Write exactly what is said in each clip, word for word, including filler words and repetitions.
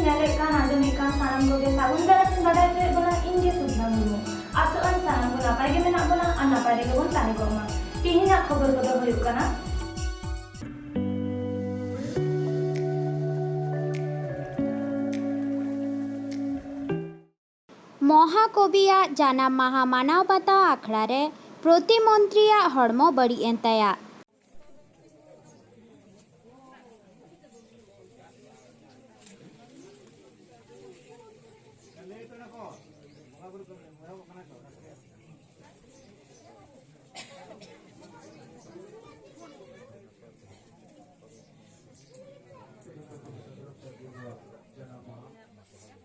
ᱧᱮᱞᱮᱫ ᱠᱟᱱ, ᱟᱸᱡᱚᱢᱮᱫ ᱠᱟᱱ ᱥᱟᱱᱟᱢ ᱠᱚᱜᱮ ᱥᱟᱹᱜᱩᱱ ᱫᱟᱨᱟᱢ ᱤᱧ ᱵᱟᱰᱟᱭ ᱦᱚᱪᱚᱭᱮᱫ ᱵᱚᱱᱟ, ᱤᱧ ᱜᱮ ᱥᱩᱫᱷᱱᱟ ᱢᱩᱨᱢᱩ᱾ ᱟᱥᱚᱜ ᱟᱹᱧ ᱥᱟᱱᱟᱢ ᱠᱚ ᱱᱟᱯᱟᱭ ᱜᱮ ᱢᱮᱱᱟᱜ ᱵᱚᱱᱟ ᱟᱨ ᱱᱟᱯᱟᱭ ᱨᱮᱜᱮ ᱵᱚᱱ ᱛᱟᱦᱮᱸ ᱠᱚᱜ ᱢᱟ᱾ ᱛᱮᱦᱮᱧᱟᱜ ᱠᱷᱚᱵᱚᱨ ᱠᱚᱫᱚ ᱦᱩᱭᱩᱜ ᱠᱟᱱᱟ, ᱢᱚᱦᱟᱠᱚᱵᱤᱭᱟᱜ ᱡᱟᱱᱟᱢ ᱢᱟᱦᱟ ᱢᱟᱱᱟᱣ ᱵᱟᱛᱟᱣ ᱟᱠᱷᱲᱟ ᱨᱮ ᱯᱨᱚᱛᱤᱢᱚᱱᱛᱨᱤᱭᱟᱜ ᱦᱚᱲᱢᱚ ᱵᱟᱹᱲᱤᱡ ᱮᱱ ᱛᱟᱭᱟ᱾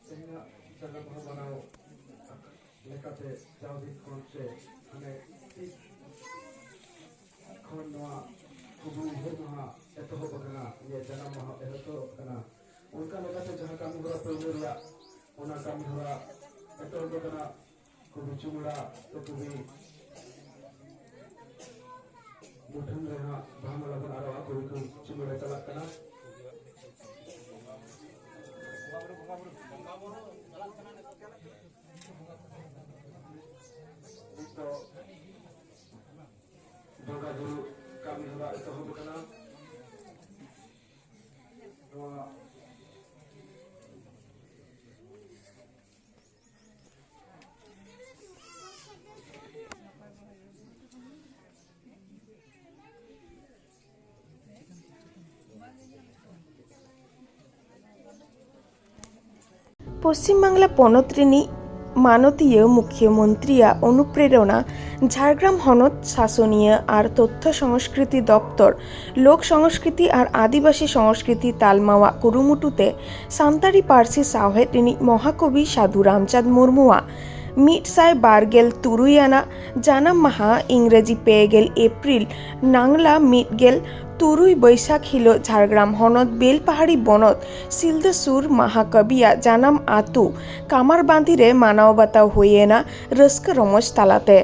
ᱛᱮᱦᱮᱧᱟᱜ ᱡᱟᱱᱟᱢ ᱢᱟᱦᱟ ᱢᱟᱱᱟᱣ ᱞᱮᱠᱟᱛᱮ ᱡᱟᱣ ᱫᱤᱱ ᱠᱷᱚᱱ ᱥᱮ ᱦᱟᱱᱮ ᱛᱤᱥ ᱠᱷᱚᱱ ᱱᱚᱣᱟ ᱠᱚᱵᱤ ᱩᱭᱦᱟᱹᱨ ᱢᱟᱦᱟ ᱮᱛᱚᱦᱚᱵ ᱟᱠᱟᱱᱟ, ᱤᱧᱟᱹᱜ ᱡᱟᱱᱟᱢ ᱢᱟᱦᱟ ᱮᱛᱚᱦᱚᱵ ᱟᱠᱟᱱᱟ᱾ ᱚᱱᱠᱟ ᱞᱮᱠᱟᱛᱮ ᱡᱟᱦᱟᱸ ᱠᱟᱹᱢᱤ ᱦᱚᱨᱟ ᱯᱳᱭᱞᱳ ᱨᱮᱭᱟᱜ, ᱚᱱᱟ ᱠᱟᱹᱢᱤ ᱦᱚᱨᱟ ᱮᱛᱚᱦᱚᱵ ᱟᱠᱟᱱᱟ᱾ ᱠᱚᱵᱤ ᱪᱩᱢᱲᱟ ᱛᱚ ᱠᱚᱵᱤ ᱢᱩᱴᱷᱟᱹᱱ ᱨᱮ ᱦᱟᱸᱜ ᱵᱟᱦᱟ ᱢᱟᱞᱟ ᱵᱚᱱ ᱟᱨᱟᱣᱟ᱾ ᱠᱚᱵᱤ ᱠᱚ ᱪᱩᱢᱲᱟ ᱪᱟᱞᱟᱜ ᱠᱟᱱᱟ᱾ ᱱᱤᱛᱚᱜ ᱵᱚᱸᱜᱟ ᱵᱩᱨᱩ ᱠᱟᱹᱢᱤ ᱦᱚᱨᱟ ᱮᱛᱚᱦᱚᱵ ᱟᱠᱟᱱᱟ᱾ ᱱᱚᱣᱟ ᱯᱚᱥᱪᱤᱢ ᱵᱟᱝᱞᱟ ᱯᱚᱱᱚᱛ ᱨᱤᱱᱤᱡ ᱢᱟᱱᱚᱛᱤᱭᱟᱹ ᱢᱩᱠᱷᱭᱟᱹᱢᱚᱱᱛᱨᱤᱭᱟᱜ ᱚᱱᱩᱯᱨᱮᱨᱚᱱᱟ ᱡᱷᱟᱲᱜᱨᱟᱢ ᱦᱚᱱᱚᱛ ᱥᱟᱥᱚᱱᱤᱭᱟᱹ ᱟᱨ ᱛᱚᱛᱛᱷᱚ ᱥᱚᱝᱥᱠᱨᱤᱛᱤ ᱫᱚᱯᱛᱚᱨ ᱞᱳᱠ ᱥᱚᱝᱥᱠᱨᱤᱛᱤ ᱟᱨ ᱟᱹᱫᱤᱵᱟᱹᱥᱤ ᱥᱚᱝᱥᱠᱨᱤᱛᱤ ᱛᱟᱞᱢᱟᱣᱟᱜ ᱠᱩᱨᱩᱢᱩᱴᱩ ᱛᱮ ᱥᱟᱱᱛᱟᱲᱤ ᱯᱟᱹᱨᱥᱤ ᱥᱟᱶᱦᱮᱫ ᱨᱤᱱᱤᱡ ᱢᱚᱦᱟᱠᱚᱵᱤ ᱥᱟᱹᱫᱷᱩ ᱨᱟᱢᱪᱟᱸᱫᱽ ᱢᱩᱨᱢᱩᱣᱟᱜ ᱢᱤᱫ ᱥᱟᱭ ᱵᱟᱨ ᱜᱮᱞ ᱛᱩᱨᱩᱭ ᱟᱱᱟᱜ ᱡᱟᱱᱟᱢ ᱢᱟᱦᱟ ᱤᱝᱨᱮᱡᱤ ᱯᱮ ᱜᱮᱞ ᱮᱯᱨᱤᱞ ᱱᱟᱝᱞᱟ ᱢᱤᱫ ᱜᱮᱞ ᱛᱩᱨᱩᱭ ᱵᱟᱹᱭᱥᱟᱹᱠᱷ ᱦᱤᱞᱚᱜ ᱡᱷᱟᱲᱜᱨᱟᱢ ᱦᱚᱱᱚᱛ ᱵᱮᱞᱯᱟᱦᱟᱲᱤ ᱵᱚᱱᱚᱛ ᱥᱤᱞᱫᱟᱹ ᱥᱩᱨ ᱢᱟᱦᱟᱠᱚᱵᱤᱭᱟᱜ ᱡᱟᱱᱟᱢ ᱟᱹᱛᱩ ᱠᱟᱢᱟᱨᱵᱟᱸᱫᱤ ᱨᱮ ᱢᱟᱱᱟᱣ ᱵᱟᱛᱟᱣ ᱦᱩᱭᱮᱱᱟ ᱨᱟᱹᱥᱠᱟᱹ ᱨᱚᱢᱚᱡᱽ ᱛᱟᱞᱟᱛᱮ᱾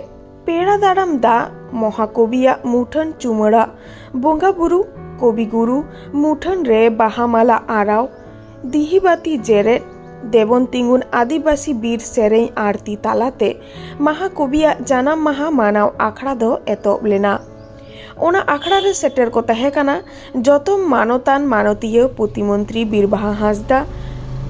ᱯᱮᱲᱟ ᱫᱟᱨᱟᱢ ᱫᱟᱜ, ᱢᱚᱦᱟᱠᱚᱵᱤᱭᱟᱜ ᱢᱩᱴᱷᱟᱹᱱ ᱪᱩᱢᱟᱹᱲᱟ, ᱵᱚᱸᱜᱟ ᱵᱩᱨᱩ, ᱠᱚᱵᱤ ᱜᱩᱨᱩ ᱢᱩᱴᱷᱟᱹᱱ ᱨᱮ ᱵᱟᱦᱟ ᱢᱟᱞᱟ ᱟᱨᱟᱣ, ᱫᱤᱦᱤᱵᱟᱹᱛᱤ ᱡᱮᱨᱮᱫ, ᱫᱮᱵᱚᱱ ᱛᱤᱸᱜᱩᱱ ᱟᱹᱫᱤᱵᱟᱹᱥᱤ ᱵᱤᱨ ᱥᱮᱨᱮᱧ ᱟᱨᱛᱤ ᱛᱟᱞᱟᱛᱮ ᱢᱟᱦᱟᱠᱚᱵᱤᱭᱟᱜ ᱡᱟᱱᱟᱢ ᱢᱟᱦᱟ ᱢᱟᱱᱟᱣ ᱟᱠᱷᱲᱟ ᱫᱚ ᱮᱛᱚᱦᱚᱵ ᱞᱮᱱᱟ᱾ ᱚᱱᱟ ᱟᱠᱷᱲᱟ ᱨᱮ ᱥᱮᱴᱮᱨ ᱠᱚ ᱛᱟᱦᱮᱸ ᱠᱟᱱᱟ ᱡᱚᱛᱚ ᱢᱟᱱᱚᱛᱟᱱ ᱢᱟᱱᱚᱛᱤᱭᱟᱹ, ᱯᱨᱚᱛᱤᱢᱚᱱᱛᱨᱤ ᱵᱤᱨᱵᱟᱦᱟ ᱦᱟᱸᱥᱫᱟ,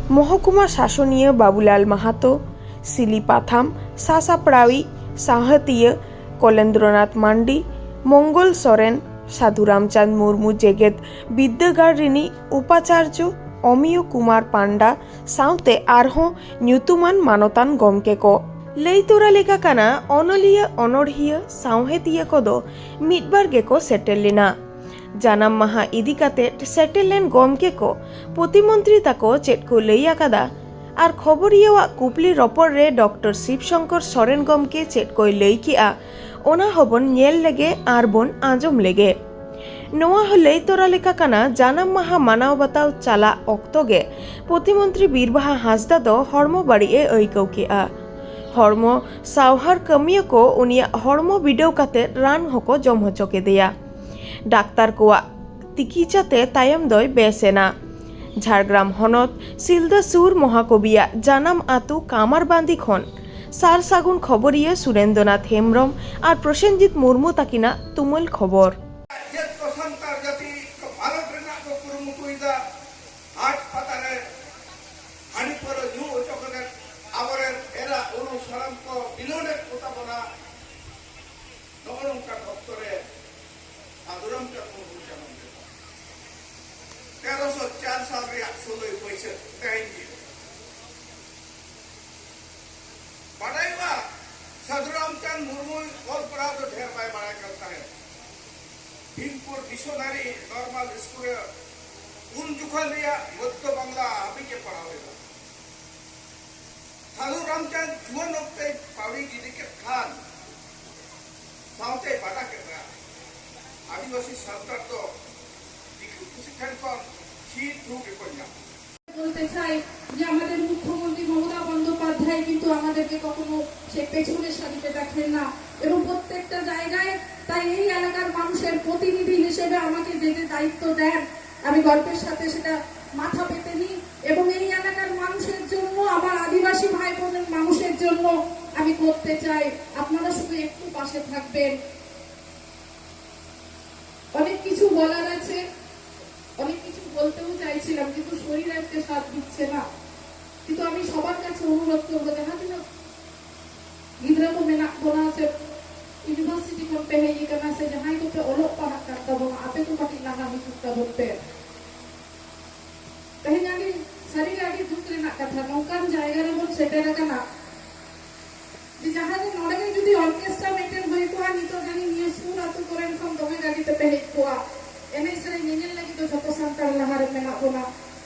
ᱢᱚᱦᱚᱠᱩᱢᱟ ᱥᱟᱥᱚᱱᱤᱭᱟᱹ ᱵᱟᱵᱩᱞᱟᱞ ᱢᱟᱦᱟᱛᱚ, ᱥᱤᱞᱤ ᱯᱟᱛᱷᱟᱢ ᱥᱟᱥᱟᱯᱲᱟᱣᱤᱡ ᱥᱟᱶᱦᱮᱫᱤᱭᱟᱹ ᱠᱚᱞᱮᱱᱫᱨᱚᱱᱟᱛᱷ ᱢᱟᱱᱰᱤ, ᱢᱚᱝᱜᱚᱞ ᱥᱚᱨᱮᱱ, ᱥᱟᱹᱫᱷᱩ ᱨᱟᱢᱪᱟᱸᱫᱽ ᱢᱩᱨᱢᱩ ᱡᱮᱜᱮᱛ ᱵᱤᱨᱫᱟᱹᱜᱟᱲ ᱨᱤᱱᱤᱡ ᱩᱯᱟᱪᱟᱨᱡᱚ ᱚᱢᱤᱭᱚ ᱠᱩᱢᱟᱨ ᱯᱟᱱᱰᱟ ᱥᱟᱶᱛᱮ ᱟᱨᱦᱚᱸ ᱧᱩᱛᱩᱢᱟᱱ ᱢᱟᱱᱚᱛᱟᱱ ᱜᱚᱢᱠᱮ ᱠᱚ᱾ ᱞᱟᱹᱭ ᱛᱚᱨᱟ ᱞᱮᱠᱟ ᱠᱟᱱᱟ, ᱚᱱᱚᱞᱤᱭᱟᱹ, ᱚᱱᱚᱲᱦᱤᱭᱟᱹ, ᱥᱟᱶᱦᱮᱫᱤᱭᱟᱹ ᱠᱚᱫᱚ ᱢᱤᱫ ᱵᱟᱨ ᱜᱮᱠᱚ ᱥᱮᱴᱮᱨ ᱞᱮᱱᱟ᱾ ᱡᱟᱱᱟᱢ ᱢᱟᱦᱟ ᱤᱫᱤ ᱠᱟᱛᱮ ᱥᱮᱴᱮᱨ ᱞᱮᱱ ᱜᱚᱢᱠᱮ ᱠᱚ, ᱯᱨᱚᱛᱤᱢᱚᱱᱛᱨᱤ ᱛᱟᱠᱚ ᱪᱮᱫ ᱠᱚ ᱞᱟᱹᱭ ᱟᱠᱟᱫᱟ ᱟᱨ ᱠᱷᱚᱵᱚᱨᱤᱭᱟᱹᱣᱟᱜ ᱠᱩᱠᱞᱤ ᱨᱚᱯᱚᱲ ᱨᱮ ᱰᱚᱠᱴᱚᱨ ᱥᱤᱵ ᱥᱚᱝᱠᱚᱨ ᱥᱚᱨᱮᱱ ᱜᱚᱢᱠᱮ ᱪᱮᱫ ᱠᱚᱭ ᱞᱟᱹᱭ ᱠᱮᱜᱼᱟ, ᱚᱱᱟ ᱦᱚᱸᱵᱚᱱ ᱧᱮᱞ ᱞᱮᱜᱮ ᱟᱨ ᱵᱚᱱ ᱟᱸᱡᱚᱢ ᱞᱮᱜᱮ᱾ ᱱᱚᱣᱟ ᱦᱚᱸ ᱞᱟᱹᱭ ᱛᱚᱨᱟ ᱞᱮᱠᱟ ᱠᱟᱱᱟ, ᱡᱟᱱᱟᱢ ᱢᱟᱦᱟ ᱢᱟᱱᱟᱣ ᱵᱟᱛᱟᱣ ᱪᱟᱞᱟᱜ ᱚᱠᱛᱚ ᱜᱮ ᱯᱨᱚᱛᱤᱢᱚᱱᱛᱨᱤ ᱵᱤᱨᱵᱟᱦᱟ ᱦᱟᱸᱥᱫᱟ ᱫᱚ ᱦᱚᱲᱢᱚ ᱵᱟᱹᱲᱤᱡ ᱮ ᱟᱹᱭᱠᱟᱹᱣ ᱠᱮᱜᱼᱟ᱾ ᱦᱚᱲᱢᱚ ᱥᱟᱣᱦᱟᱨ ᱠᱟᱹᱢᱤᱭᱟᱹ ᱠᱚ ᱩᱱᱤᱭᱟᱜ ᱦᱚᱲᱢᱚ ᱵᱤᱰᱟᱹᱣ ᱠᱟᱛᱮ ᱨᱟᱱ ᱦᱚᱸᱠᱚ ᱡᱚᱢ ᱦᱚᱪᱚ ᱠᱮᱫᱮᱭᱟ᱾ ᱰᱟᱠᱛᱟᱨ ᱠᱚᱣᱟᱜ ᱛᱤᱠᱤᱪᱟᱛᱮ ᱛᱟᱭᱚᱢ ᱫᱚᱭ ᱵᱮᱥ ᱮᱱᱟ᱾ ᱡᱷᱟᱲᱜᱨᱟᱢ ᱦᱚᱱᱚᱛ ᱥᱤᱞᱫᱟᱹ ᱥᱩᱨ ᱢᱚᱦᱟᱠᱚᱵᱤᱭᱟᱜ ᱡᱟᱱᱟᱢ ᱟᱹᱛᱩ ᱠᱟᱢᱟᱨᱵᱟᱸᱫᱤ ᱠᱷᱚᱱ ᱥᱟᱨ ᱥᱟᱹᱜᱩᱱ ᱠᱷᱚᱵᱚᱨᱤᱭᱟᱹ ᱥᱩᱨᱮᱱᱫᱨᱚᱱᱟᱛᱷ ᱦᱮᱢᱵᱽᱨᱚᱢ ᱟᱨ ᱯᱨᱚᱥᱮᱱᱡᱤᱛ ᱢᱩᱨᱢᱩ ᱛᱟᱹᱠᱤᱱᱟᱜ ᱛᱩᱢᱟᱹᱞ ᱠᱷᱚᱵᱚᱨ᱾ ᱪᱮᱫ ᱠᱚ ᱥᱟᱱᱛᱟᱲ ᱡᱟᱹᱛᱤ ᱠᱚ ᱢᱟᱞᱚᱴ ᱨᱮᱱᱟᱜ ᱠᱚ ᱠᱩᱨᱩᱢᱩᱴᱩᱭᱮᱫᱟ, ᱦᱟᱴ ᱯᱟᱛᱟ ᱨᱮ ᱦᱟᱺᱰᱤ ᱯᱟᱹᱣᱨᱟᱹ ᱧᱩ ᱦᱚᱪᱚ ᱠᱟᱛᱮ ᱟᱵᱚᱨᱮᱱ ᱮᱨᱟ ᱩᱨᱩ ᱥᱟᱱᱟᱢ ᱠᱚ ᱵᱤᱞᱚᱱᱮᱫ ᱠᱚ ᱛᱟᱵᱚᱱᱟ᱾ ᱱᱚᱜᱼᱚ ᱱᱚᱝᱠᱟᱱ ᱚᱠᱛᱚ ᱨᱮ ᱥᱟᱹᱫᱷᱩ ᱨᱟᱢᱪᱟᱸᱫᱽ ᱢᱩᱨᱢᱩ ᱡᱟᱱᱟᱢ ᱞᱮᱱᱟ᱾ ᱛᱮᱨᱚᱥᱚ ᱪᱟᱨ ᱥᱟᱞ ᱨᱮᱭᱟᱜ ᱥᱳᱞᱳᱭ ᱵᱟᱹᱭᱥᱟᱹᱠᱷ ᱛᱮᱦᱮᱧ ᱜᱮ᱾ ᱵᱟᱰᱟᱭᱚᱜᱼᱟ, ᱥᱟᱹᱫᱷᱩ ᱨᱟᱢᱪᱟᱸᱫᱽ ᱢᱩᱨᱢᱩ ᱚᱞ ᱯᱟᱲᱦᱟᱣ ᱫᱚ ᱰᱷᱮᱨ ᱵᱟᱭ ᱵᱟᱲᱟᱭ ᱠᱟᱱ ᱛᱟᱦᱮᱸᱫ᱾ ᱵᱷᱤᱢᱯᱩᱨ ᱢᱤᱥᱚᱱᱟᱨᱤ ᱱᱚᱨᱢᱟᱞ ᱥᱠᱩᱞ ᱨᱮ ᱩᱱ ᱡᱚᱠᱷᱚᱱ ᱨᱮᱭᱟᱜ ᱢᱚᱫᱽᱫᱷᱚ ᱵᱟᱝᱞᱟ ᱦᱟᱹᱵᱤᱡ ᱮ ᱯᱟᱲᱦᱟᱣ ᱞᱮᱫᱟ᱾ ᱥᱟᱹᱫᱷᱩ ᱨᱟᱢᱪᱟᱸᱫᱽ ᱡᱩᱣᱟᱹᱱ ᱚᱠᱛᱮᱭ ᱯᱟᱹᱣᱲᱤ ᱜᱤᱰᱤ ᱠᱮᱫ ᱠᱷᱟᱱ ᱥᱟᱶᱛᱮᱭ ᱵᱟᱰᱟ ᱠᱮᱫᱟ, ᱟᱹᱫᱤᱵᱟᱹᱥᱤ ᱥᱟᱱᱛᱟᱲ ᱫᱚ ᱫᱤᱠᱩ ᱯᱩᱥᱤ ᱴᱷᱮᱱ ᱠᱷᱚᱱ ᱪᱷᱤ ᱛᱷᱩ ᱜᱮᱠᱚ ᱧᱟᱢᱟ᱾ বলতে চাই যে আমাদের মুখ্যমন্ত্রী মমতা বন্দ্যোপাধ্যায় কিন্তু আমাদেরকে কখনো সে পেছনে সারিতে দেখেন না এবং প্রত্যেকটা জায়গায় তাই এই এলাকার মানুষের প্রতিনিধি হিসেবে আমাকে যে যে দায়িত্ব দেন, আমি গর্বের সাথে সেটা মাথা পেতে নিই। জন্য আমি করতে চাই, আপনারা শুধু একটু পাশে থাকবেন। অনেক কিছু বলার আছে, অনেক কিছু বলতেও চাইছিলাম, কিন্তু শরীর আজকে সাথ দিচ্ছে না। কিন্তু আমি সবার কাছে অনুরোধ করবো, ᱡᱟᱦᱟᱸ ᱛᱤᱱᱟᱹᱜ ᱜᱤᱫᱽᱨᱟᱹ ᱠᱚ ᱢᱮᱱᱟᱜ ᱵᱚᱱᱟ ᱥᱮ university ᱠᱷᱚᱱ ᱯᱮ ᱦᱮᱡ ᱟᱠᱟᱱᱟ ᱥᱮ ᱡᱟᱦᱟᱸᱭ ᱠᱚᱯᱮ ᱚᱞᱚᱜ ᱯᱟᱲᱦᱟᱜ ᱠᱟᱱ ᱛᱟᱵᱚᱱᱟ, ᱟᱯᱮ ᱠᱚ ᱠᱟᱹᱴᱤᱡ ᱞᱟᱦᱟ ᱦᱤᱡᱩᱜ ᱛᱟᱵᱚᱱ ᱯᱮ᱾ ᱛᱮᱦᱮᱧ ᱟᱹᱰᱤ ᱥᱟᱹᱨᱤᱜᱮ ᱟᱹᱰᱤ ᱫᱩᱠ ᱨᱮᱱᱟᱜ ᱠᱟᱛᱷᱟ, ᱱᱚᱝᱠᱟᱱ ᱡᱟᱭᱜᱟ ᱨᱮᱵᱚᱱ ᱥᱮᱴᱮᱨ ᱟᱠᱟᱱᱟ ᱡᱮ ᱡᱟᱦᱟᱸ ᱨᱮ ᱱᱚᱰᱮ ᱜᱮ ᱡᱩᱫᱤ orchestra ᱢᱤᱫᱴᱮᱱ ᱦᱩᱭ ᱠᱚᱜᱼᱟ, ᱱᱤᱛᱚᱜ ᱡᱟᱹᱱᱤᱡ ᱱᱤᱭᱟᱹ ᱥᱩᱨ ᱟᱹᱛᱩ ᱠᱚᱨᱮᱱ ᱠᱷᱚᱱ ᱫᱚᱢᱮ ᱜᱟᱹᱰᱤ ᱛᱮᱯᱮ ᱦᱮᱡ ᱠᱚᱜᱼᱟ᱾ ᱮᱱᱮᱡ ᱥᱮᱨᱮᱧ ᱧᱮᱧᱮᱞ ᱞᱟᱹᱜᱤᱫ ᱫᱚ ᱡᱷᱚᱛᱚ ᱥᱟᱱᱛᱟᱲ ᱞᱟᱦᱟ ᱨᱮ ᱢᱮᱱᱟᱜ ᱵᱚᱱᱟ᱾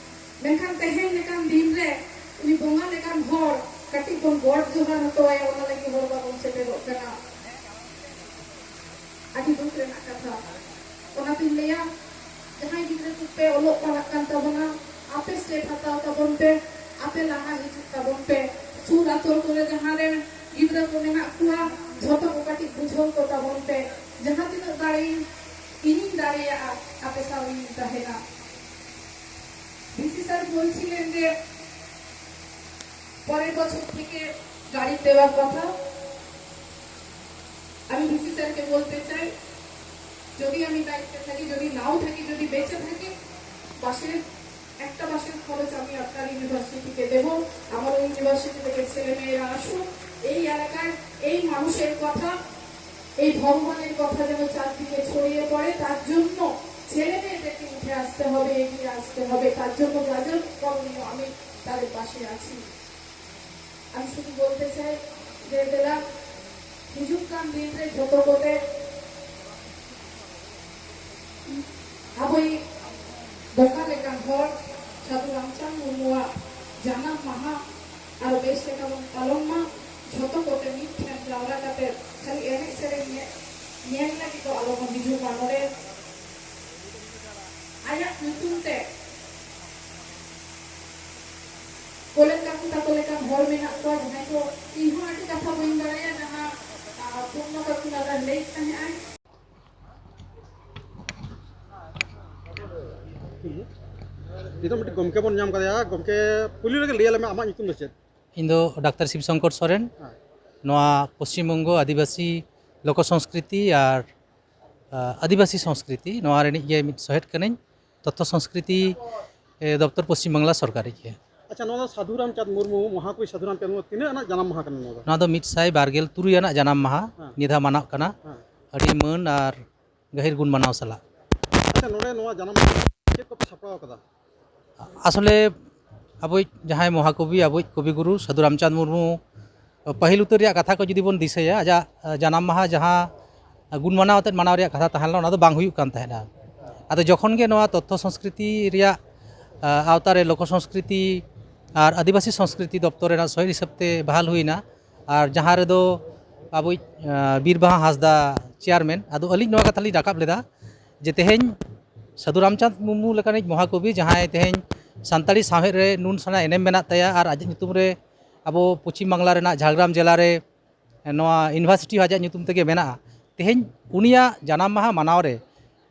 ᱢᱮᱱᱠᱷᱟᱱ ᱛᱮᱦᱮᱧ ᱞᱮᱠᱟᱱ ᱫᱤᱱ ᱨᱮ ᱩᱱᱤ ᱵᱚᱸᱜᱟ ᱞᱮᱠᱟᱱ ᱦᱚᱲ ᱠᱟᱹᱴᱤᱡ ᱵᱚᱱ ᱜᱚᱰ ᱡᱚᱦᱟᱨ ᱦᱚᱴᱚ ᱟᱭᱟ, ᱚᱱᱟ ᱞᱟᱹᱜᱤᱫ ᱦᱚᱲ ᱵᱟᱵᱚᱱ ᱥᱮᱴᱮᱨᱚᱜ ᱠᱟᱱᱟ᱾ ᱟᱹᱰᱤ ᱫᱩᱠ ᱨᱮᱱᱟᱜ ᱠᱟᱛᱷᱟ᱾ ᱚᱱᱟᱛᱤᱧ ᱞᱟᱹᱭᱟ, ᱡᱟᱦᱟᱸᱭ ᱜᱤᱫᱽᱨᱟᱹ ᱠᱚᱯᱮ ᱚᱞᱚᱜ ᱯᱟᱲᱦᱟᱜ ᱠᱟᱱ ᱛᱟᱵᱚᱱᱟ, ᱟᱯᱮ step ᱦᱟᱛᱟᱣ ᱛᱟᱵᱚᱱ ᱯᱮ, ᱟᱯᱮ ᱞᱟᱦᱟ ᱦᱤᱡᱩᱜ ᱛᱟᱵᱚᱱ ᱯᱮ᱾ ᱥᱩᱨ ᱟᱛᱳ ᱠᱚᱨᱮ ᱡᱟᱦᱟᱸ ᱨᱮ ᱜᱤᱫᱽᱨᱟᱹ ᱠᱚ ᱢᱮᱱᱟᱜ ᱠᱚᱣᱟ, ᱡᱷᱚᱛᱚ ᱠᱚ ᱠᱟᱹᱴᱤᱡ ᱵᱩᱡᱷᱟᱹᱣ ᱠᱚ ᱛᱟᱵᱚᱱ ᱯᱮ᱾ ᱡᱟᱦᱟᱸ ᱛᱤᱱᱟᱹᱜ ᱫᱟᱲᱮ ᱤᱧᱤᱧ ᱫᱟᱲᱮᱭᱟᱜᱼᱟ, ᱟᱯᱮ ᱥᱟᱶ ᱤᱧ ᱛᱟᱦᱮᱱᱟ᱾ ভিসি স্যার বলছিলেন যে পরের বছর থেকে গাড়ি দেওয়ার কথা। আমি ভিসি স্যারকে বলতে চাই, যদি আমি দায়িত্বে থাকি, যদি নাও থাকি, যদি বেঁচে থাকি, বাসের একটা বাসের খরচ আমি আপনার ইউনিভার্সিটিকে দেব। আমার ইউনিভার্সিটি থেকে ছেলে মেয়েরা আসুক, এই এলাকার এই মানুষের কথা, এই ভগবানের কথা যেন চারদিকে ছড়িয়ে পড়ে, তার জন্য ছেলে মেয়েদেরকে উঠে আসতে হবে, এগিয়ে আসতে হবে। তার জন্য যা যা করণীয় আমি তাদের পাশে আছি। ᱟᱨ ᱥᱩᱫᱷᱩ ᱵᱚᱞᱛᱮ ᱪᱟᱭ ᱡᱮ ᱫᱮᱞᱟ, ᱦᱤᱡᱩᱜ ᱠᱟᱱ ᱫᱤᱱ ᱨᱮ ᱡᱷᱚᱛᱚ ᱠᱚᱛᱮ ᱟᱵᱚᱭᱤᱡ ᱵᱚᱸᱜᱟ ᱞᱮᱠᱟᱱ ᱦᱚᱲ ᱥᱟᱹᱫᱷᱩ ᱨᱟᱢᱪᱟᱸᱫᱽ ᱢᱩᱨᱢᱩᱣᱟᱜ ᱡᱟᱱᱟᱢ ᱢᱟᱦᱟ ᱟᱨᱚ ᱵᱮᱥ ᱞᱮᱠᱟ ᱵᱚᱱ ᱯᱟᱞᱚᱱ ᱢᱟ᱾ ᱡᱷᱚᱛᱚ ᱠᱚᱛᱮ ᱢᱤᱫ ᱴᱷᱮᱱ ᱡᱟᱣᱨᱟ ᱠᱟᱛᱮ ᱠᱷᱟᱹᱞᱤ ᱮᱱᱮᱡ ᱥᱮᱨᱮᱧ ᱧᱮ-, ᱧᱮᱞ ᱞᱟᱹᱜᱤᱫ ᱫᱚ ᱟᱞᱚ ᱵᱚᱱ ᱦᱤᱡᱩᱜ ᱢᱟ᱾ ᱱᱚᱰᱮ ᱟᱭᱟᱜ ᱧᱩᱛᱩᱢ ᱛᱮ ᱠᱚᱞᱮᱱ ᱠᱟᱠᱩ ᱛᱟᱠᱚ ᱞᱮᱠᱟᱱ ᱦᱚᱲ ᱢᱮᱱᱟᱜ ᱠᱚᱣᱟ, ᱡᱟᱦᱟᱸᱭ ᱠᱚ, ᱤᱧ ᱦᱚᱸ ᱟᱹᱰᱤ ᱠᱟᱛᱷᱟ ᱵᱟᱹᱧ ᱵᱟᱲᱟᱭᱟ, ᱡᱟᱦᱟᱸ, ᱟ, ᱯᱩᱨᱱᱚ ᱠᱟᱠᱩ ᱞᱟᱜᱟᱱ ᱞᱟᱹᱭᱮᱫ ᱛᱟᱦᱮᱸᱜ ᱟᱭ᱾ ᱱᱤᱛᱚᱜ ᱢᱤᱫᱴᱤᱡ ᱜᱚᱢᱠᱮ ᱵᱚᱱ ᱧᱟᱢ ᱠᱟᱫᱮᱭᱟ᱾ ᱜᱚᱢᱠᱮ, ᱯᱩᱭᱞᱩ ᱨᱮᱜᱮ ᱞᱟᱹᱭ ᱟᱞᱮ ᱢᱮ, ᱟᱢᱟᱜ ᱧᱩᱛᱩᱢ ᱫᱚ ᱪᱮᱫ? ᱤᱧ ᱫᱚ ᱰᱟᱠᱛᱟᱨ ᱥᱤᱵ ᱥᱚᱝᱠᱚᱨ ᱥᱚᱨᱮᱱ᱾ ᱦᱮᱸ᱾ ᱱᱚᱣᱟ ᱯᱚᱥᱪᱤᱢ ᱵᱚᱝᱜᱚ ᱟᱹᱫᱤᱵᱟᱹᱥᱤ ᱞᱳᱠᱚ ᱥᱚᱝᱥᱠᱨᱤᱛᱤ ᱟᱨ, ᱟ, ᱟᱹᱫᱤᱵᱟᱹᱥᱤ ᱥᱚᱝᱥᱠᱨᱤᱛᱤ, ᱱᱚᱣᱟ ᱨᱤᱱᱤᱡ ᱜᱮ ᱢᱤᱫ ᱥᱚᱦᱮᱫ ᱠᱟᱹᱱᱟᱹᱧ᱾ ᱛᱚᱛᱛᱷᱚ ᱥᱚᱝᱥᱠᱨᱤᱛᱤ, ᱮ, ᱫᱚᱯᱛᱚᱨ ᱯᱚᱥᱪᱤᱢ ᱵᱟᱝᱞᱟ ᱥᱚᱨᱠᱟᱨ ᱨᱤᱡ ᱜᱮ᱾ ᱟᱪᱪᱷᱟ, ᱱᱚᱣᱟ ᱫᱚ ᱥᱟᱫᱷᱩ ᱨᱟᱢᱪᱟᱸᱫᱽ ᱢᱩᱨᱢᱩ, ᱢᱚᱦᱟᱠᱚᱵᱤ ᱥᱟᱫᱷᱩ ᱨᱟᱢᱪᱟᱸᱫᱽ ᱢᱩᱨᱢᱩ ᱛᱤᱱᱟᱹᱜ ᱟᱱᱟᱜ ᱡᱟᱱᱟᱢ ᱢᱟᱦᱟ ᱠᱟᱱᱟ ᱱᱚᱣᱟ ᱫᱚ? ᱱᱚᱣᱟ ᱫᱚ ᱢᱤᱫ ᱥᱟᱭ ᱵᱟᱨ ᱜᱮᱞ ᱛᱩᱨᱩᱭ ᱟᱱᱟᱜ ᱡᱟᱱᱟᱢ ᱢᱟᱦᱟ᱾ ᱦᱮᱸ᱾ ᱱᱤᱭᱟᱹ ᱫᱷᱟᱣ ᱢᱟᱱᱟᱜ ᱠᱟᱱᱟ᱾ ᱦᱮᱸ᱾ ᱟᱹᱰᱤ ᱢᱟᱹᱱ ᱟᱨ ᱜᱟᱹᱦᱤᱨ ᱜᱩᱱ ᱢᱟᱱᱟᱣ ᱥᱟᱞᱟᱜ᱾ ᱟᱪᱪᱷᱟ, ᱱᱚᱰᱮ ᱱᱚᱣᱟ ᱡᱟᱱᱟᱢ ᱢᱟᱦᱟ ᱪᱮᱫ ᱠᱚᱯᱮ ᱥᱟᱯᱲᱟᱣ ᱠᱟᱫᱟ? ᱟᱥᱚᱞᱮ ᱟᱵᱚᱭᱤᱡ ᱡᱟᱦᱟᱸᱭ ᱢᱚᱦᱟᱠᱚᱵᱤ, ᱟᱵᱚᱭᱤᱡ ᱠᱚᱵᱤ ᱜᱩᱨᱩ ᱥᱟᱹᱫᱷᱩ ᱨᱟᱢᱪᱟᱸᱫᱽ ᱢᱩᱨᱢᱩ ᱯᱟᱹᱦᱤᱞ ᱩᱛᱟᱹᱨ ᱨᱮᱭᱟᱜ ᱠᱟᱛᱷᱟ ᱠᱚ ᱡᱩᱫᱤ ᱵᱚᱱ ᱫᱤᱥᱟᱹᱭᱟ, ᱟᱡᱟᱜ, ᱟ, ᱡᱟᱱᱟᱢ ᱢᱟᱦᱟ ᱡᱟᱦᱟᱸ ᱜᱩᱱ ᱢᱟᱱᱟᱣ ᱟᱛᱮᱫ ᱢᱟᱱᱟᱣ ᱨᱮᱭᱟᱜ ᱠᱟᱛᱷᱟ ᱛᱟᱦᱮᱸ ᱞᱮᱱᱟ, ᱚᱱᱟ ᱫᱚ ᱵᱟᱝ ᱦᱩᱭᱩᱜ ᱠᱟᱱ ᱛᱟᱦᱮᱸᱱᱟ᱾ ᱟᱫᱚ ᱡᱚᱠᱷᱚᱱ ᱜᱮ ᱱᱚᱣᱟ ᱛᱚᱛᱛᱷᱚ ᱥᱚᱝᱥᱠᱨᱤᱛᱤ ᱨᱮᱭᱟᱜ, ᱟ, ᱟᱣᱛᱟ ᱨᱮ ᱞᱳᱠᱚ ᱥᱚᱝᱥᱠᱨᱤᱛᱤ ᱟᱨ ᱟᱹᱫᱤᱵᱟᱹᱥᱤ ᱥᱚᱝᱥᱠᱨᱤᱛᱤ ᱫᱚᱯᱛᱚᱨ ᱨᱮᱱᱟᱜ ᱥᱚᱦᱮᱫ ᱦᱤᱥᱟᱹᱵ ᱛᱮ ᱵᱟᱦᱟᱞ ᱦᱩᱭᱱᱟ, ᱟᱨ ᱡᱟᱦᱟᱸ ᱨᱮᱫᱚ ᱟᱵᱚᱭᱤᱡ, ᱟ, ᱵᱤᱨ ᱵᱟᱦᱟ ᱦᱟᱸᱥᱫᱟ ᱪᱮᱭᱟᱨᱢᱮᱱ, ᱟᱫᱚ ᱟᱹᱞᱤᱧ ᱱᱚᱣᱟ ᱠᱟᱛᱷᱟ ᱞᱤᱧ ᱨᱟᱠᱟᱵ ᱞᱮᱫᱟ ᱡᱮ ᱛᱮᱦᱮᱧ ᱥᱟᱹᱫᱷᱩ ᱨᱟᱢᱪᱟᱸᱫᱽ ᱢᱩᱨᱢᱩ ᱞᱮᱠᱟᱱᱤᱡ ᱢᱚᱦᱟᱠᱚᱵᱤ, ᱡᱟᱦᱟᱸᱭ ᱛᱮᱦᱮᱧ ᱥᱟᱱᱛᱟᱲᱤ ᱥᱟᱶᱦᱮᱫ ᱨᱮ ᱱᱩᱱ ᱥᱮᱬᱟ ᱮᱱᱮᱢ ᱢᱮᱱᱟᱜ ᱛᱟᱭᱟ ᱟᱨ ᱟᱡᱟᱜ ᱧᱩᱛᱩᱢ ᱨᱮ ᱟᱵᱚ ᱯᱚᱪᱷᱤᱢ ᱵᱟᱝᱞᱟ ᱨᱮᱱᱟᱜ ᱡᱷᱟᱲᱜᱨᱟᱢ ᱡᱮᱞᱟ ᱨᱮ ᱱᱚᱣᱟ university ᱦᱚᱸ ᱟᱡᱟᱜ ᱧᱩᱛᱩᱢ ᱛᱮᱜᱮ ᱢᱮᱱᱟᱜᱼᱟ᱾ ᱛᱮᱦᱮᱧ ᱩᱱᱤᱭᱟᱜ ᱡᱟᱱᱟᱢ ᱢᱟᱦᱟ ᱢᱟᱱᱟᱣ ᱨᱮ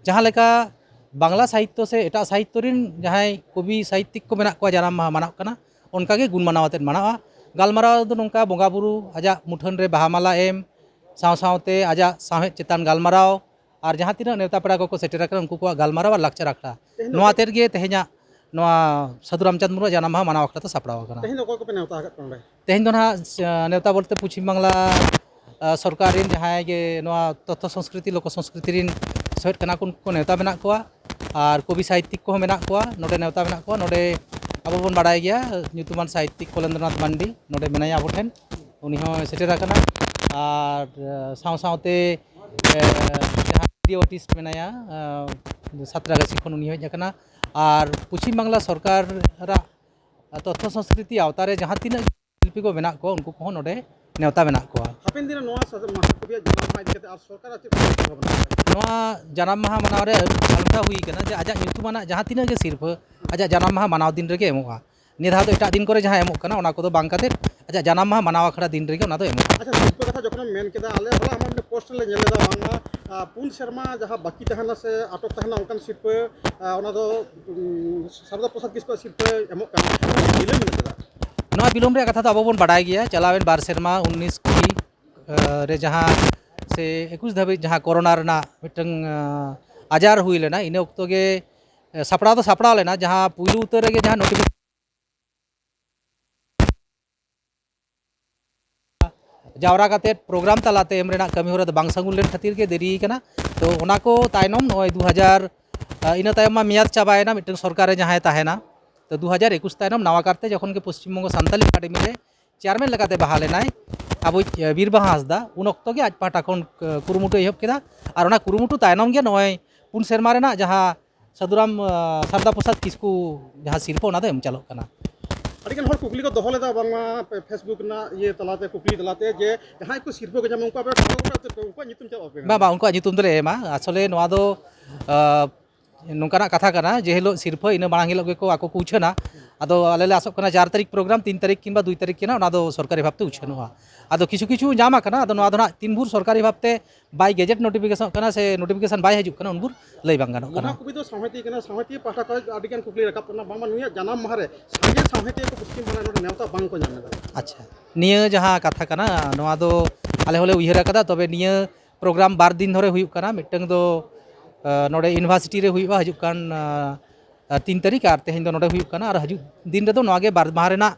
ᱡᱟᱦᱟᱸ ᱞᱮᱠᱟ ᱵᱟᱝᱞᱟ ᱥᱟᱦᱤᱛᱛᱚ ᱥᱮ ᱮᱴᱟᱜ ᱥᱟᱦᱤᱛᱛᱚ ᱨᱮᱱ ᱡᱟᱦᱟᱸᱭ ᱠᱚᱵᱤ ᱥᱟᱦᱤᱛᱛᱤᱠ ᱠᱚ ᱢᱮᱱᱟᱜ ᱠᱚᱣᱟ, ᱡᱟᱱᱟᱢ ᱢᱟᱦᱟ ᱢᱟᱱᱟᱜ ᱠᱟᱱᱟ, ᱚᱱᱠᱟᱜᱮ ᱜᱩᱱ ᱢᱟᱱᱟᱣ ᱟᱛᱮᱫ ᱢᱟᱱᱟᱣᱟ᱾ ᱜᱟᱞᱢᱟᱨᱟᱣ ᱫᱚ ᱱᱚᱝᱠᱟ, ᱵᱚᱸᱜᱟ ᱵᱩᱨᱩ, ᱟᱡᱟᱜ ᱢᱩᱴᱷᱟᱹᱱ ᱨᱮ ᱵᱟᱦᱟ ᱢᱟᱞᱟ ᱮᱢ, ᱥᱟᱶ ᱥᱟᱶᱛᱮ ᱟᱡᱟᱜ ᱥᱟᱶᱦᱮᱫ ᱪᱮᱛᱟᱱ ᱜᱟᱞᱢᱟᱨᱟᱣ, ᱟᱨ ᱡᱟᱦᱟᱸ ᱛᱤᱱᱟᱹᱜ ᱱᱮᱣᱛᱟ ᱯᱮᱲᱟ ᱠᱚᱠᱚ ᱥᱮᱴᱮᱨ ᱟᱠᱟᱱᱟ, ᱩᱱᱠᱩ ᱠᱚᱣᱟᱜ ᱜᱟᱞᱢᱟᱨᱟᱣ ᱟᱨ ᱞᱟᱠᱪᱟᱨ ᱟᱠᱷᱲᱟ᱾ ᱛᱮᱦᱮᱧ ᱫᱚ ᱱᱚᱣᱟ ᱚᱠᱚᱭ ᱟᱛᱮᱫ ᱜᱮ ᱛᱮᱦᱮᱧᱟᱜ ᱱᱚᱣᱟ ᱥᱟᱹᱫᱷᱩ ᱨᱟᱢᱪᱟᱸᱫᱽ ᱢᱩᱨᱢᱩᱣᱟᱜ ᱡᱟᱱᱟᱢ ᱢᱟᱦᱟ ᱢᱟᱱᱟᱣ ᱟᱠᱷᱲᱟ ᱫᱚ ᱥᱟᱯᱲᱟᱣ ᱟᱠᱟᱱᱟ᱾ ᱛᱮᱦᱮᱧ ᱫᱚ ᱚᱠᱚᱭ ᱠᱚᱯᱮ ᱱᱮᱣᱛᱟ ᱟᱠᱟᱫ ᱠᱚᱣᱟ ᱱᱚᱰᱮ? ᱛᱮᱦᱮᱧ ᱫᱚ ᱱᱟᱦᱟᱜ, ᱟ, ᱱᱮᱣᱛᱟ ᱵᱚᱞᱛᱮ ᱯᱚᱪᱷᱤᱢ ᱵᱟᱝᱞᱟ, ᱟ, ᱥᱚᱨᱠᱟᱨ ᱨᱮᱱ ᱡᱟᱦᱟᱸᱭ ᱜᱮ ᱱᱚᱣᱟ ᱛᱚᱛᱛᱷᱚ ᱥᱚᱝᱥᱠᱨᱤᱛᱤ, ᱞᱳᱠᱚ ᱥᱚᱝᱥᱠᱨᱤᱛᱤ ᱨᱮᱱ ᱥᱚᱦᱮᱫ ᱠᱟᱱᱟ ᱠᱚ, ᱩᱱᱠᱩ ᱠᱚ ᱱᱮᱣᱛᱟ ᱢᱮᱱᱟᱜ ᱠᱚᱣᱟ᱾ ᱟᱨ ᱠᱚᱵᱤ ᱥᱟᱦᱤᱛᱛᱤᱠ ᱠᱚᱦᱚᱸ ᱢᱮᱱᱟᱜ ᱠᱚᱣᱟ, ᱱᱚᱰᱮ ᱱᱮᱣᱛᱟ ᱢᱮᱱᱟᱜ ᱠᱚᱣᱟ᱾ ᱱᱚᱰᱮ ᱟᱵᱚ ᱵᱚᱱ ᱵᱟᱲᱟᱭ ᱜᱮᱭᱟ, ᱧᱩᱛᱩᱢᱟᱱ ᱥᱟᱦᱤᱛᱛᱤᱠ ᱠᱚᱞᱮᱱᱫᱨᱚᱱᱟᱛᱷ ᱢᱟᱱᱰᱤ ᱱᱚᱰᱮ ᱢᱮᱱᱟᱭᱟ ᱟᱵᱚ ᱴᱷᱮᱱ, ᱩᱱᱤ ᱦᱚᱸᱭ ᱥᱮᱴᱮᱨ ᱟᱠᱟᱱᱟ᱾ ᱟᱨ, ᱟ, ᱥᱟᱶ ᱥᱟᱶᱛᱮ, ᱮ, ᱡᱟᱦᱟᱸ video artist ᱢᱮᱱᱟᱭᱟ, ᱟ, ᱥᱟᱸᱛᱨᱟᱜᱟᱪᱷᱤ ᱠᱷᱚᱱ, ᱩᱱᱤ ᱦᱚᱸ ᱦᱮᱡ ᱟᱠᱟᱱᱟ᱾ ᱟᱨ ᱯᱚᱪᱷᱤᱢ ᱵᱟᱝᱞᱟ ᱥᱚᱨᱠᱟᱨᱟᱜ ᱛᱚᱛᱛᱷᱚ ᱥᱚᱝᱥᱠᱨᱤᱛᱤ ᱟᱣᱛᱟ ᱨᱮ ᱡᱟᱦᱟᱸ ᱛᱤᱱᱟᱹᱜ ᱥᱤᱞᱯᱤ ᱠᱚ ᱢᱮᱱᱟᱜ ᱠᱚᱣᱟ, ᱩᱱᱠᱩ ᱠᱚᱦᱚᱸ ᱱᱚᱰᱮ ᱱᱮᱣᱛᱟ ᱢᱮᱱᱟᱜ ᱠᱚᱣᱟ᱾ ᱦᱟᱯᱮᱱ ᱫᱤᱱ ᱨᱮ ᱱᱚᱣᱟ ᱥᱟᱫᱷᱩ ᱢᱟᱦᱟ ᱠᱚᱵᱤᱭᱟᱜ ᱡᱟᱱᱟᱢ ᱢᱟᱦᱟ ᱤᱫᱤ ᱠᱟᱛᱮ ᱟᱨ ᱥᱚᱨᱠᱟᱨᱟᱜ ᱪᱮᱫ ᱩᱭᱦᱟᱹᱨ ᱵᱷᱟᱵᱽᱱᱟ? ᱱᱚᱣᱟ ᱡᱟᱱᱟᱢ ᱢᱟᱦᱟ ᱢᱟᱱᱟᱣ ᱨᱮ ᱟᱹᱨᱩ ᱥᱟᱞᱴᱟᱣ ᱦᱩᱭ ᱟᱠᱟᱱᱟ ᱡᱮ ᱟᱡᱟᱜ ᱧᱩᱛᱩᱢᱟᱱᱟᱜ ᱡᱟᱦᱟᱸ ᱛᱤᱱᱟᱹᱜ ᱜᱮ ᱥᱤᱨᱯᱷᱟᱹ ᱟᱡᱟᱜ ᱡᱟᱱᱟᱢ ᱢᱟᱦᱟ ᱢᱟᱱᱟᱣ ᱫᱤᱱ ᱨᱮᱜᱮ ᱮᱢᱚᱜᱼᱟ᱾ ᱱᱤᱭᱟᱹ ᱫᱷᱟᱣ ᱫᱚ ᱮᱴᱟᱜ ᱫᱤᱱ ᱠᱚᱨᱮ ᱡᱟᱦᱟᱸ ᱮᱢᱚᱜ ᱠᱟᱱᱟ, ᱚᱱᱟ ᱠᱚᱫᱚ ᱵᱟᱝ ᱠᱟᱛᱮ ᱟᱡᱟᱜ ᱡᱟᱱᱟᱢ ᱢᱟᱦᱟ ᱢᱟᱱᱟᱣ ᱟᱠᱷᱲᱟ ᱫᱤᱱ ᱨᱮᱜᱮ ᱚᱱᱟ ᱫᱚ ᱮᱢᱚᱜᱼᱟ᱾ ᱟᱪᱪᱷᱟ, ᱥᱤᱨᱯᱷᱟᱹ ᱠᱟᱛᱷᱟ ᱡᱚᱠᱷᱚᱱᱮᱢ ᱢᱮᱱ ᱠᱮᱫᱟ, ᱟᱞᱮ ᱦᱚᱞᱟ ᱟᱢᱟᱜ ᱢᱤᱫᱴᱮᱱ post ᱞᱮ ᱧᱮᱞ ᱞᱮᱫᱟ, ᱵᱟᱝᱢᱟ, ᱟ, ᱯᱩᱱ ᱥᱮᱨᱢᱟ ᱡᱟᱦᱟᱸ ᱵᱟᱹᱠᱤ ᱛᱟᱦᱮᱱᱟ ᱥᱮ ᱟᱴᱚᱠ ᱛᱟᱦᱮᱱᱟ, ᱚᱱᱠᱟᱱ ᱥᱤᱨᱯᱷᱟᱹ, ᱟ, ᱚᱱᱟ ᱫᱚ, ᱩᱢ, ᱥᱟᱨᱚᱫᱟ ᱯᱨᱚᱥᱟᱫᱽ ᱠᱤᱥᱠᱩᱣᱟᱜ ᱥᱤᱨᱯᱷᱟᱹ ᱮᱢᱚᱜ ᱠᱟᱱᱟ, ᱵᱤᱞᱚᱢ ᱮᱱᱟ ᱪᱮᱫᱟᱜ? ᱱᱚᱣᱟ ᱵᱤᱞᱚᱢ ᱨᱮᱭᱟᱜ ᱠᱟᱛᱷᱟ ᱫᱚ ᱟᱵᱚ ᱵᱚᱱ ᱵᱟᱰᱟᱭ ᱜᱮᱭᱟ᱾ ᱪᱟᱞᱟᱣᱮᱱ ᱵᱟᱨ ᱥᱮᱨᱢᱟ ᱩᱱᱤᱥ ᱠᱩᱲᱤ ᱨᱮ ᱡᱟᱦᱟᱸ ᱥᱮ ᱮᱠᱩᱥ ᱫᱷᱟᱹᱵᱤᱡ ᱡᱟᱦᱟᱸ ᱠᱳᱨᱳᱱᱟ ᱨᱮᱱᱟᱜ ᱢᱤᱫᱴᱟᱝ ᱟᱡᱟᱨ ᱦᱩᱭ ᱞᱮᱱᱟ, ᱤᱱᱟᱹ ᱚᱠᱛᱚ ᱜᱮ ᱥᱟᱯᱲᱟᱣ ᱫᱚ ᱥᱟᱯᱲᱟᱣ ᱞᱮᱱᱟ, ᱡᱟᱦᱟᱸ ᱯᱩᱭᱞᱩ ᱩᱛᱟᱹᱨ ᱨᱮᱜᱮ ᱡᱟᱦᱟᱸ ᱱᱳᱴᱤᱯᱷᱤᱠᱮᱥᱚᱱ ᱡᱟᱣᱨᱟ ᱠᱟᱛᱮ ᱯᱨᱳᱜᱨᱟᱢ ᱛᱟᱞᱟᱛᱮ ᱮᱢ ᱨᱮᱱᱟᱜ ᱠᱟᱹᱢᱤ ᱦᱚᱨᱟ ᱫᱚ ᱵᱟᱝ ᱥᱟᱹᱜᱩᱱ ᱞᱮᱱ ᱠᱷᱟᱹᱛᱤᱨ ᱜᱮ ᱫᱮᱨᱤ ᱠᱟᱱᱟ᱾ ᱛᱚ ᱚᱱᱟ ᱠᱚ ᱛᱟᱭᱱᱚᱢ ᱱᱚᱜᱼᱚᱭ ᱫᱩ ᱦᱟᱡᱟᱨ, ᱤᱱᱟᱹ ᱛᱟᱭᱚᱢ ᱢᱟ ᱢᱮᱭᱟᱫ ᱪᱟᱵᱟᱭᱮᱱᱟ ᱢᱤᱫᱴᱟᱝ ᱥᱚᱨᱠᱟᱨ ᱨᱮ ᱡᱟᱦᱟᱸᱭ ᱛᱟᱦᱮᱱᱟ᱾ ᱛᱚ ᱫᱩ ᱦᱟᱡᱟᱨ ᱮᱠᱩᱥ ᱛᱟᱭᱱᱚᱢ ᱱᱟᱣᱟ ᱠᱟᱨᱛᱮ ᱡᱚᱠᱷᱚᱱ ᱜᱮ ᱯᱚᱥᱪᱤᱢ ᱵᱚᱝᱜᱚ ᱥᱟᱱᱛᱟᱞᱤ ᱮᱠᱟᱰᱮᱢᱤ ᱨᱮ ᱪᱮᱭᱟᱨᱢᱮᱱ ᱞᱮᱠᱟᱛᱮ ᱵᱟᱦᱟᱞ ᱮᱱᱟᱭ ᱟᱵᱚᱭᱤᱡ ᱵᱤᱨ ᱵᱟᱦᱟ ᱦᱟᱸᱥᱫᱟ, ᱩᱱ ᱚᱠᱛᱚ ᱜᱮ ᱟᱡ ᱯᱟᱦᱴᱟ ᱠᱷᱚᱱ ᱠᱩᱨᱩᱢᱩᱴᱩ ᱮᱦᱚᱵ ᱠᱮᱫᱟ᱾ ᱟᱨ ᱚᱱᱟ ᱠᱩᱨᱩᱢᱩᱴᱩ ᱛᱟᱭᱱᱚᱢ ᱜᱮ ᱱᱚᱜᱼᱚᱭ ᱯᱩᱱ ᱥᱮᱨᱢᱟ ᱨᱮᱱᱟᱜ ᱡᱟᱦᱟᱸ ᱥᱟᱹᱫᱷᱩᱨᱟᱢ ᱥᱟᱨᱫᱟ ᱯᱨᱚᱥᱟᱫᱽ ᱠᱤᱥᱠᱩ ᱡᱟᱦᱟᱸ ᱥᱤᱨᱯᱟᱹ, ᱚᱱᱟ ᱫᱚ ᱮᱢ ᱪᱟᱞᱚᱜ ᱠᱟᱱᱟ᱾ ᱟᱹᱰᱤᱜᱟᱱ ᱦᱚᱲ ᱠᱩᱠᱞᱤ ᱠᱚ ᱫᱚᱦᱚ ᱞᱮᱫᱟ, ᱵᱟᱝᱢᱟ ᱯᱷᱮᱥᱵᱩᱠ ᱨᱮᱱᱟᱜ ᱤᱭᱟᱹ ᱛᱟᱞᱟᱛᱮ, ᱠᱩᱠᱞᱤ ᱛᱟᱞᱟᱛᱮ, ᱡᱮ ᱡᱟᱦᱟᱸᱭ ᱠᱚ ᱥᱤᱨᱯᱟᱹ ᱠᱚ ᱧᱟᱢᱟ ᱩᱱᱠᱩ ᱟᱯᱮ ᱩᱱᱠᱩᱣᱟᱜ ᱧᱩᱛᱩᱢ ᱪᱮᱫ ᱵᱟᱯᱮ ᱵᱟᱝ ᱵᱟᱝ, ᱩᱱᱠᱩᱣᱟᱜ ᱧᱩᱛᱩᱢ ᱫᱚᱞᱮ ᱮᱢᱟ᱾ ᱟᱥᱚᱞᱮ ᱱᱚᱣᱟ ᱫᱚ ᱱᱚᱝᱠᱟᱱᱟᱜ ᱠᱟᱛᱷᱟ ᱠᱟᱱᱟ, ᱡᱮ ᱦᱤᱞᱳᱜ ᱥᱤᱨᱯᱟᱹ, ᱤᱱᱟᱹ ᱢᱟᱲᱟᱝ ᱦᱤᱞᱳᱜ ᱜᱮᱠᱚ ᱟᱠᱚ ᱠᱚ ᱩᱪᱷᱟᱹᱱᱟ᱾ ᱟᱫᱚ ᱟᱞᱮ ᱞᱮ ᱟᱥᱚᱜ ᱠᱟᱱᱟ ᱪᱟᱨ ᱛᱟᱹᱨᱤᱠᱷ ᱯᱨᱳᱜᱨᱟᱢ, ᱛᱤᱱ ᱛᱟᱹᱨᱤᱠᱷ ᱠᱤᱝᱵᱟ ᱫᱩᱭ ᱛᱟᱹᱨᱤᱠᱷ ᱠᱟᱱᱟ, ᱚᱱᱟ ᱫᱚ ᱥᱚᱨᱠᱟᱨᱤ ᱵᱷᱟᱵᱽᱛᱮ ᱩᱪᱷᱟᱹᱱᱚᱜᱼᱟ᱾ ᱟᱫᱚ ᱠᱤᱪᱷᱩ ᱠᱤᱪᱷᱩ ᱧᱟᱢ ᱟᱠᱟᱱᱟ, ᱟᱫᱚ ᱱᱚᱣᱟ ᱫᱚ ᱱᱟᱜ ᱛᱤᱱ ᱵᱷᱳᱨ ᱥᱚᱨᱠᱟᱨᱤ ᱵᱷᱟᱵᱽᱛᱮ ᱵᱟᱭ ᱜᱮᱡᱮᱴ ᱱᱳᱴᱤᱯᱷᱤᱠᱮᱥᱚᱱ ᱠᱟᱱᱟ ᱥᱮ ᱱᱳᱴᱤᱯᱷᱤᱠᱮᱥᱚᱱ ᱵᱟᱭ ᱦᱤᱡᱩᱜ ᱠᱟᱱᱟ, ᱩᱱ ᱵᱷᱳᱨ ᱞᱟᱹᱭ ᱵᱟᱝ ᱜᱟᱱᱚᱜ ᱠᱟᱱᱟ᱾ ᱢᱚᱦᱟ ᱠᱚᱵᱤ ᱫᱚ ᱥᱟᱶᱦᱮᱫᱤᱭᱟᱹ ᱠᱟᱱᱟ, ᱥᱟᱶᱦᱮᱫᱤᱭᱟᱹ ᱯᱟᱦᱴᱟ ᱠᱷᱚᱱ ᱟᱹᱰᱤᱜᱟᱱ ᱠᱩᱠᱞᱤ ᱨᱟᱠᱟᱵ ᱠᱟᱱᱟ, ᱵᱟᱝᱢᱟ ᱱᱩᱭᱟᱜ ᱡᱟᱱᱟᱢ ᱢᱟᱦᱟ ᱨᱮ ᱥᱟᱸᱜᱮ ᱥᱟᱶᱦᱮᱫᱤᱭᱟᱹ ᱠᱚ ᱯᱚᱥᱪᱤᱢ ᱵᱟᱝᱞᱟ ᱱᱚᱰᱮ ᱱᱮᱣᱛᱟ ᱵᱟᱝ ᱠᱚ ᱧᱟᱢ ᱮᱫᱟ᱾ ᱟᱪᱪᱷᱟ, ᱱᱤᱭᱟᱹ ᱡᱟᱦᱟᱸ ᱠᱟᱛᱷᱟ ᱠᱟᱱᱟ, ᱱᱚᱣᱟ ᱫᱚ ᱟᱞᱮ ᱦᱚᱸᱞᱮ ᱩᱭᱦᱟᱹᱨ ᱟᱠᱟᱫᱟ, ᱛᱚᱵᱮ ᱱᱤᱭᱟᱹ ᱯᱨᱳᱜᱨᱟᱢ ᱵᱟᱨ ᱫᱤᱱ ᱫᱷᱚᱨᱮ ᱦᱩᱭᱩᱜ ᱠᱟᱱᱟ᱾ ᱢᱤᱫᱴᱟᱝ ᱫᱚ ᱱᱚᱰᱮ ᱤᱭᱩᱱᱤᱵᱷᱟᱨᱥᱤᱴᱤ ᱨᱮ ᱦᱩᱭᱩᱜᱼᱟ ᱦᱤᱡᱩᱜ ᱠᱟᱱ ᱛᱤᱱ ᱛᱟᱹᱨᱤᱠᱷ, ᱟᱨ ᱛᱮᱦᱮᱧ ᱫᱚ ᱱᱚᱰᱮ ᱦᱩᱭᱩᱜ ᱠᱟᱱᱟ᱾ ᱟᱨ ᱦᱤᱡᱩᱜ ᱫᱤᱱ ᱨᱮᱫᱚ ᱱᱚᱣᱟ ᱜᱮ ᱵᱟᱨ ᱢᱟᱦᱟ ᱨᱮᱱᱟᱜ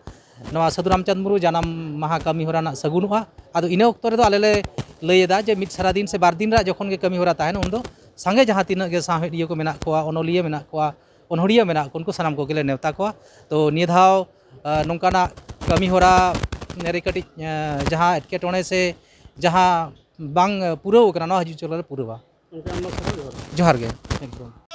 ᱱᱚᱣᱟ ᱥᱟᱹᱫᱷᱩ ᱨᱟᱢᱪᱟᱸᱫᱽ ᱢᱩᱨᱢᱩ ᱡᱟᱱᱟᱢ ᱢᱟᱦᱟ ᱠᱟᱹᱢᱤ ᱦᱚᱨᱟ ᱨᱮᱱᱟᱜ ᱥᱟᱹᱜᱩᱱᱚᱜᱼᱟ᱾ ᱟᱫᱚ ᱤᱱᱟᱹ ᱚᱠᱛᱚ ᱨᱮᱫᱚ ᱟᱞᱮ ᱞᱮ ᱞᱟᱹᱭ ᱮᱫᱟ ᱡᱮ ᱢᱤᱫ ᱥᱟᱨᱟ ᱫᱤᱱ ᱥᱮ ᱵᱟᱨ ᱫᱤᱱ ᱨᱮᱱᱟᱜ ᱡᱚᱠᱷᱚᱱ ᱜᱮ ᱠᱟᱹᱢᱤ ᱦᱚᱨᱟ ᱛᱟᱦᱮᱱᱟ, ᱩᱱᱫᱚ ᱥᱟᱸᱜᱮ ᱡᱟᱦᱟᱸ ᱛᱤᱱᱟᱹᱜ ᱜᱮ ᱥᱟᱶᱦᱮᱫᱤᱭᱟᱹ ᱠᱚ ᱢᱮᱱᱟᱜ ᱠᱚᱣᱟ, ᱚᱱᱚᱞᱤᱭᱟᱹ ᱢᱮᱱᱟᱜ ᱠᱚᱣᱟ, ᱚᱱᱚᱲᱦᱤᱭᱟᱹ ᱢᱮᱱᱟᱜ ᱠᱚᱣᱟ, ᱩᱱᱠᱩ ᱥᱟᱱᱟᱢ ᱠᱚᱜᱮ ᱞᱮ ᱱᱮᱣᱛᱟ ᱠᱚᱣᱟ᱾ ᱛᱚ ᱱᱤᱭᱟᱹ ᱫᱷᱟᱣ ᱱᱚᱝᱠᱟᱱᱟᱜ ᱠᱟᱹᱢᱤ ᱦᱚᱨᱟ ᱨᱮ ᱠᱟᱹᱴᱤᱡ ᱡᱟᱦᱟᱸ ᱮᱴᱠᱮᱴᱚᱬᱮ ᱥᱮ ᱡᱟᱦᱟᱸ ᱵᱟᱝ ᱯᱩᱨᱟᱹᱣ ᱠᱟᱱᱟ, ᱱᱚᱣᱟ ᱦᱤᱡᱩᱜ ᱪᱟᱞᱟᱜ ᱨᱮ ᱯᱩᱨᱟᱹᱣᱟ᱾ ᱡᱚᱦᱟᱨ ᱜᱮ᱾ ᱮᱠᱫᱚᱢ᱾